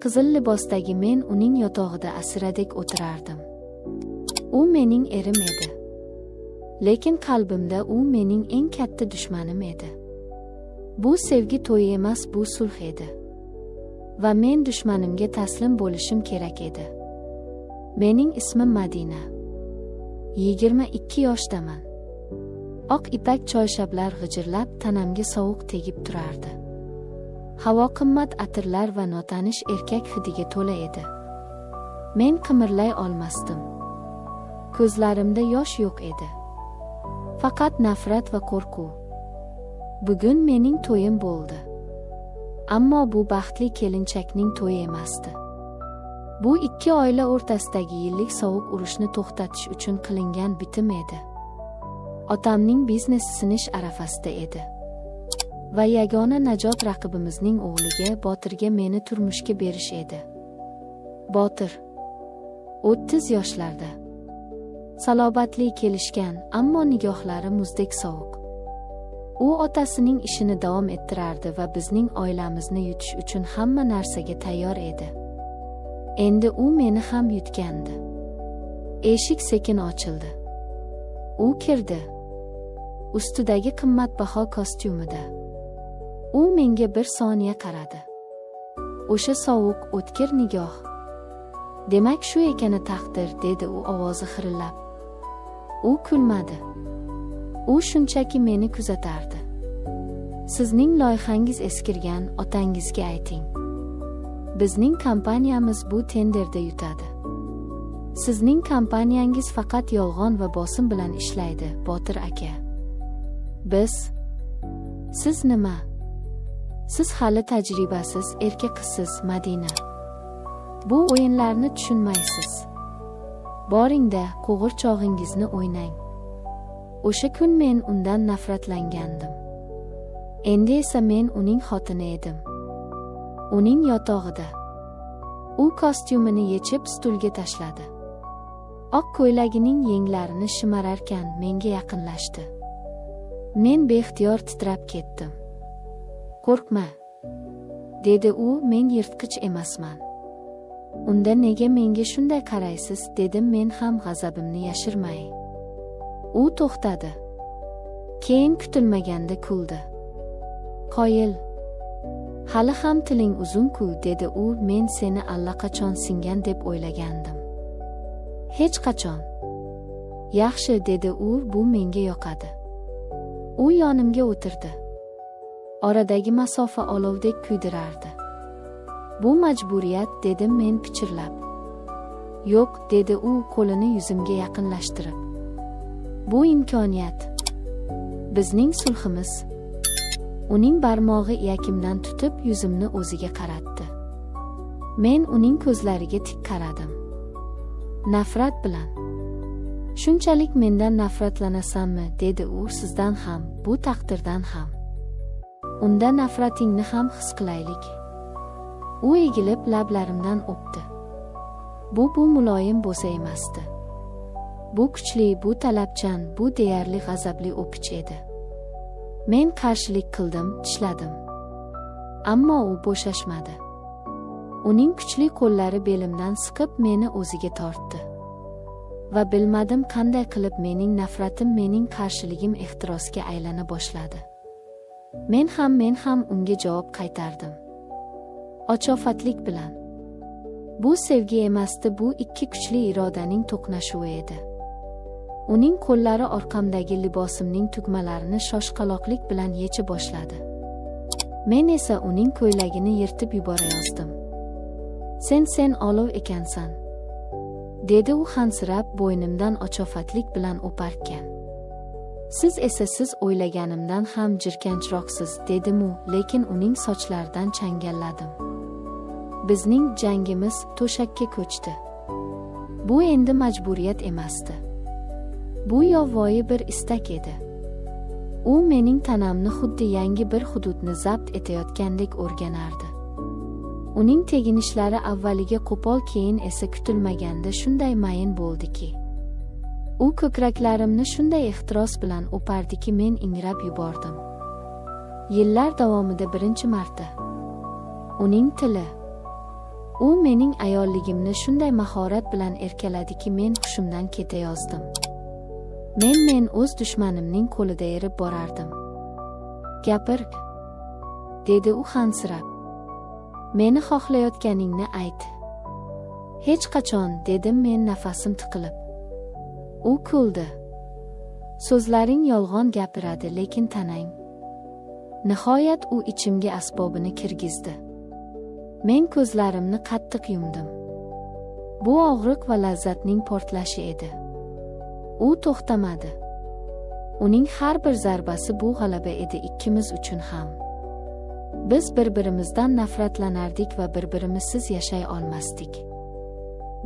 Qizil libosdagi men uning yotog'ida asiradek o'tirardim. U mening erim edi. Lekin qalbimda u mening eng katta dushmanim edi. Bu sevgi to'yi emas, bu sulh edi. Va men dushmanimga taslim bo'lishim kerak edi. Mening ismim Madina. 22 yoshdaman. Oq ipak choyshablar g'ijirlab tanamga sovuq tegib turardi. Havo qimmat atirlar va notanish erkak hidiga to'la edi. Men qimirlay olmasdim. Ko'zlarimda yosh yo'q edi. Faqat nafrat va qo'rquv. Bugun mening to'yim bo'ldi. Ammo bu baxtli kelinchakning to'yi emasdi. Bu ikki oila o'rtasidagi yillik sovuq urushni to'xtatish uchun qilingan bitim edi. Otamning biznesi sinish arafasida edi. Va yagona najot raqibimizning o'g'liga, Botirga meni turmushga berish edi. Botir 30 yoshlarda. Salobatli kelishgan, ammo nigohlari muzdek sovuq. U otasining ishini davom ettirardi va bizning oilamizni yutish uchun hamma narsaga tayyor edi. Endi u meni ham yutgandi. Eshik sekin ochildi. U kirdi. Ustidagi qimmatbaho kostyumida. U menga bir soniya qaradi. O'sha sovuq, o'tkir nigoh. Demak shu ekani taqdir, dedi u ovozi xirillab. U kulmadi. U shunchaki meni kuzatardi. Sizning loyihangiz eskirgan, otangizga ayting. Bizning kompaniyamiz bu tenderda yutadi. Sizning kompaniyangiz faqat yolg'on va bosim bilan ishlaydi, Botir aka. Biz. Siz nima? Siz hali tajribasiz, erka qizsiz, Madina. Bu o'yinlarni tushunmaysiz. Boringda, qo'g'irchog'ingizni o'ynang. O'sha kun men undan nafratlangandim. Endi esa men uning xotini edim. Uning yotog'ida. U kostyumini yechib stulga tashladi. Oq ko'ylagining yenglarini shimararkan menga yaqinlashdi. Men beixtiyor titrab ketdim. Qo'rqma, dedi u, men yirtqich emasman. Unda nega menga shunday qaraysiz, dedim men ham g'azabimni yashirmay. U to'xtadi. Keyin kutilmaganda kuldi. Qoyil. Hali ham tiling uzun-ku, dedi u, men seni allaqachon singan deb o'ylagandim. Hech qachon. Yaxshi, dedi u, bu menga yoqadi. U yonimga o'tirdi. Oradagi masofa olovdek kuydirardi. Bu majburiyat, dedim men pichirlab. Yo'q, dedi u qo'lini yuzimga yaqinlashtirib. Bu imkoniyat. Bizning sulhimiz. Uning barmog'i iyakimdan tutib yuzimni o'ziga qaratdi. Men uning ko'zlariga tik qaradim. Nafrat bilan. Shunchalik mendan nafratlanasanmi, dedi u, sizdan ham, bu taqdirdan ham. Unda nafratingni ham his qilaylik. U egilib lablarimdan o'pdi. Bu muloyim bo'sa emasdi. Bu kuchli, bu talabchan, bu deyarli g'azabli o'pich edi. Men qarshilik qildim, tishladim. Ammo u bo'shashmadi. Uning kuchli qo'llari belimdan siqib meni o'ziga tortdi. Va bilmadim qanday qilib mening nafratim, mening qarshiligim ehtirosga aylana boshladi. Men ham unga javob qaytardim. Ochofatlik bilan. Bu sevgi emasdi, bu ikki kuchli irodaning to'qnashuvi edi. Uning qo'llari orqamdagi libosimning tugmalarini shoshqaloqlik bilan yecha boshladi. Men esa uning ko'ylagini yirtib yuborayozdim. Sen olov ekansan, dedi u hansirab bo'ynimdan ochofatlik bilan o'parkan. Siz esa siz o'ylaganimdan ham jirkanchroqsiz, dedim-u, lekin uning sochlaridan changalladim. Bizning jangimiz to'shakka ko'chdi. Bu endi majburiyat emasdi. Bu yovvoyi bir istak edi. U mening tanamni xuddi yangi bir hududni zabt etayotgandek o'rganardi. Uning teginishlari avvaliga qo'pol, keyin esa kutilmaganda shunday mayin bo'ldiki. U ko'kraklarimni shunday ehtiros bilan o'pardiki, men ingrab yubordim. Yillar davomida birinchi marta. Uning tili. U mening ayolligimni shunday mahorat bilan erkaladiki, men hushimdan ketayozdim. Men o'z dushmanimning qo'lida erib borardim. "Gapir", dedi u hansirab. "Meni xohlayotganingni ayt." "Hech qachon", dedim men nafasim tiqilib. U kuldi. "So'zlaring yolg'on gapiradi, lekin tanang." Nihoyat u ichimga asbobini kirgizdi. Men ko'zlarimni qattiq yumdim. Bu og'riq va lazzatning portlashi edi. U to'xtamadi. Uning har bir zarbasi bu g'alaba edi ikkimiz uchun ham. Biz bir-birimizdan nafratlanardik va bir-birimizsiz yashay olmasdik.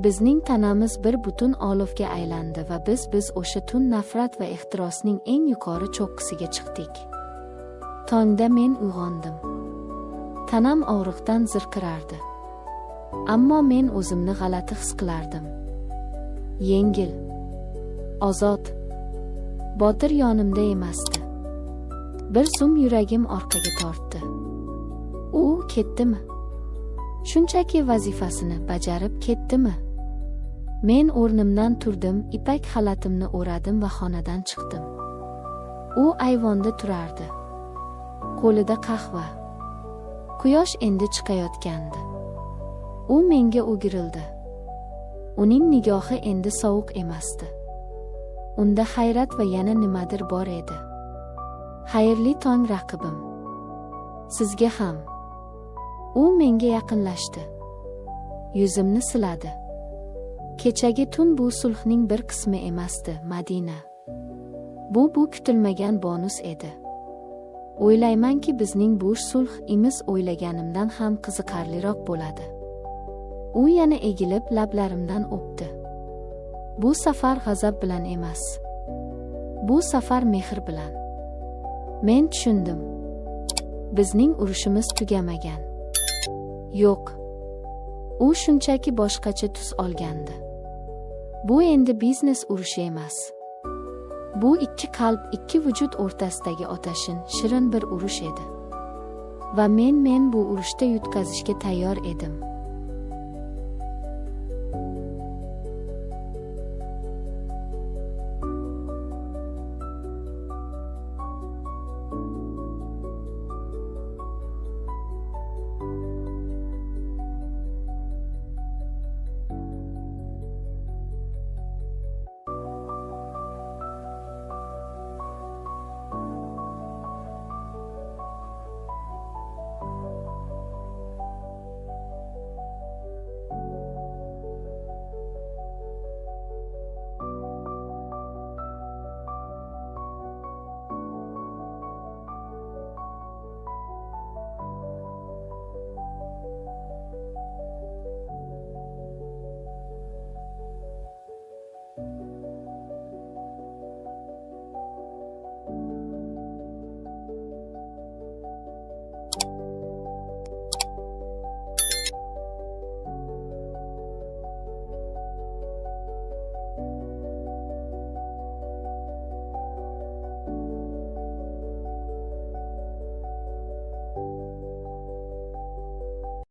Bizning tanamiz bir butun olovga aylandi va biz o'sha tun nafrat va ehtirosning eng yuqori cho'qqisiga chiqdik. Tongda men uyg'ondim. Tanam og'riqdan zirqirardi. Ammo men o'zimni g'alati his qilardim. Yengil, ozod. Botir yonimda emasdi. Bir zum yuragim orqaga tortdi. U ketdimi? Shunchaki vazifasini bajarib ketdimi? Men o'rnimdan turdim, ipak xalatimni o'radim va xonadan chiqdim. U ayvonda turardi. Qo'lida qahva. Quyosh endi chiqayotgandi. U menga o'girildi. Uning nigohi endi sovuq emasdi. Unda hayrat va yana nimadir bor edi. "Xayrli tong, raqibim." "Sizga ham." U menga yaqinlashdi. Yuzimni siladi. "Kechagi tun bu sulhning bir qismi emasdi, Madina. Bu kutilmagan bonus edi. O'ylaymanki, bizning bu sulh imiz o'ylaganimdan ham qiziqarliroq bo'ladi." U yana egilib lablarimdan o'pdi. Bu safar g'azab bilan emas. Bu safar mehr bilan. Men tushundim. Bizning urushimiz tugamagan. Yo'q. U shunchaki boshqacha tus olgandi. Bu endi biznes urushi emas. Bu ikki qalb, ikki vujud o'rtasidagi otashin, shirin bir urush edi. Va men bu urushda yutqazishga tayyor edim.